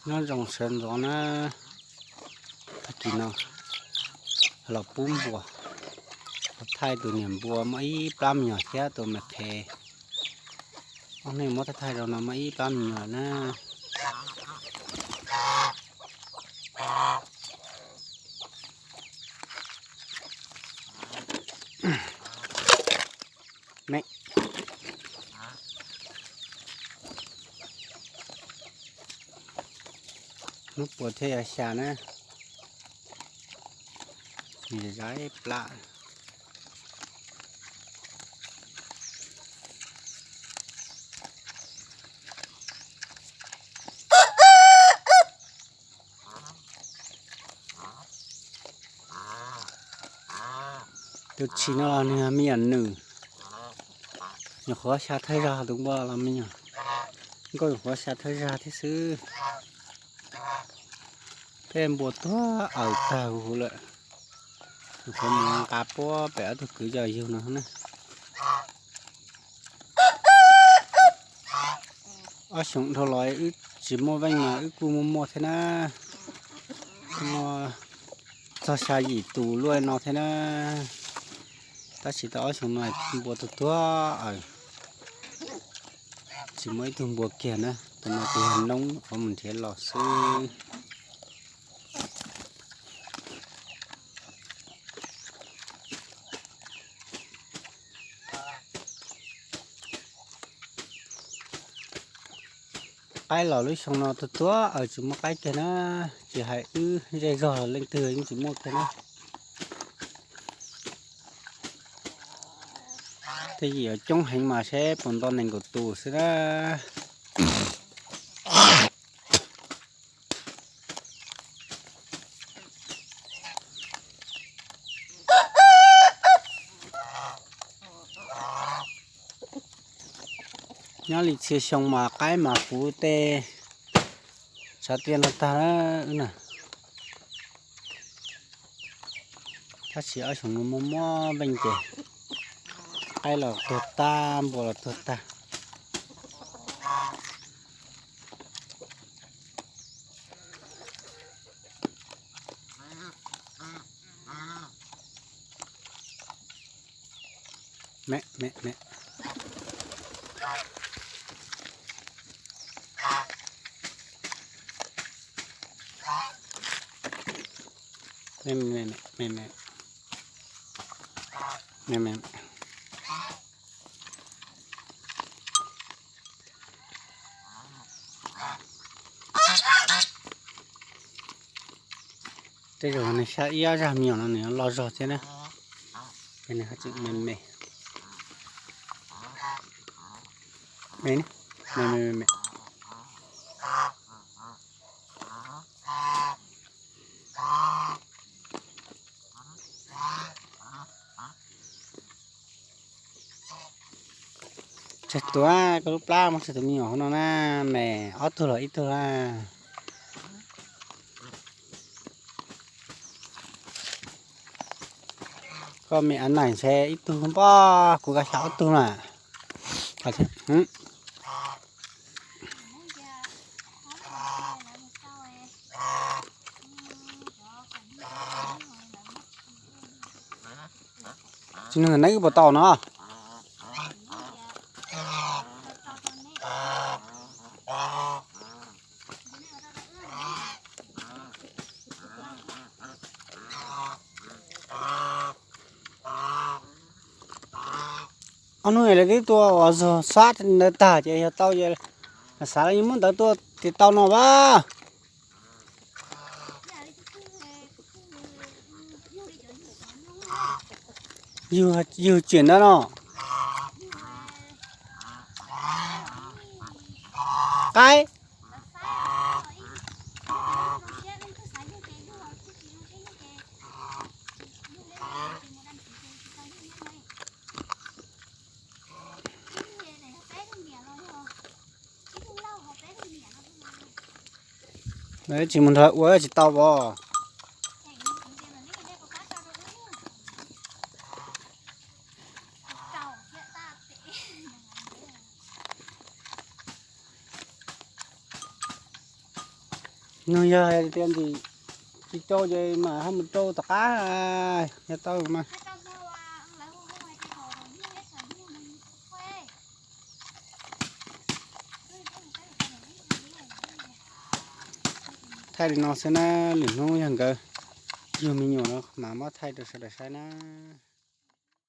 Nyob zoo sawv ntxov na, tag kis no los pub npua, los thaij tus niam npua muaj ib plab me nyuam thiab tus me qhe. Ob neeg muab thaij thaij zoo no muaj ib plab me nyuam na. Me, hnub puas thiaj yuav xya na, nws zab plab. Tus tshis no los nws me nyuam nws, nyuam qhuav xya thawj zag, tus npua los me nyuam nkauj, nyuam qhuav xya thawj zag thiab xwb. Tej npua tuag aws tag huv huv lawm, nyuam qhuav mus nqa puab pem ob tug kwv coj yug no na. Ob xyoos dhau los wb tsis muaj veej mas wb kuj muaj muaj thiab na, muaj txog xya yim tus luaj no thiab na. Tab sis tau ob xyoos no npua tuag tuag aws, tsis muaj ib tug npua kiag na, tus no tus yog noob uas mus nrhiav los xwb. Qaib los lub xyoo no tuag tuag aws tsis muaj qaib kiag na, tsis hais wb zej zog leej twg yeej tsis muaj kiag na. Tej yim coob heev mas seb puas nto nees nkaum tus xwb na. Nyob li txhia xyoo mas qaib mas puv tej tshav tiaj no tag na. Tab sis ob xyoos no muaj muaj veej ces qaib los tuag tag, npua los tuag tag. Me, me, me. Me, me, me, me, me. Me, me, me. Tej zaum nws xya ib ob zag me nyuam no nws loj zog thiab na. Ces nws haj tseem me me. Me, me, me, me, me. Tseg tuav koj lub plab muab tseg tus me nyuam hauv no na, me ob tug los ib tug na. Koj me a naim ntshe ib tug npoj kuv kav xyav ob tug na. Tsis nug neb puas tau no. Ob hnub lawv twb tua uas zog sab ntawd tag ces yog tau, xav li muab ntawd tua tias tau no as. Yug tseem ntawd no. Qaib. Tsis mus nrog ua tsis tau as. Nug yog hais tias ntxim tsis rau ces mam ho mus rau tom qab, yog tau mas. Thaij li no xwb na, lwm hnub yog nkawd yug me nyuam no mas muab thaij rau sawv daws saib na.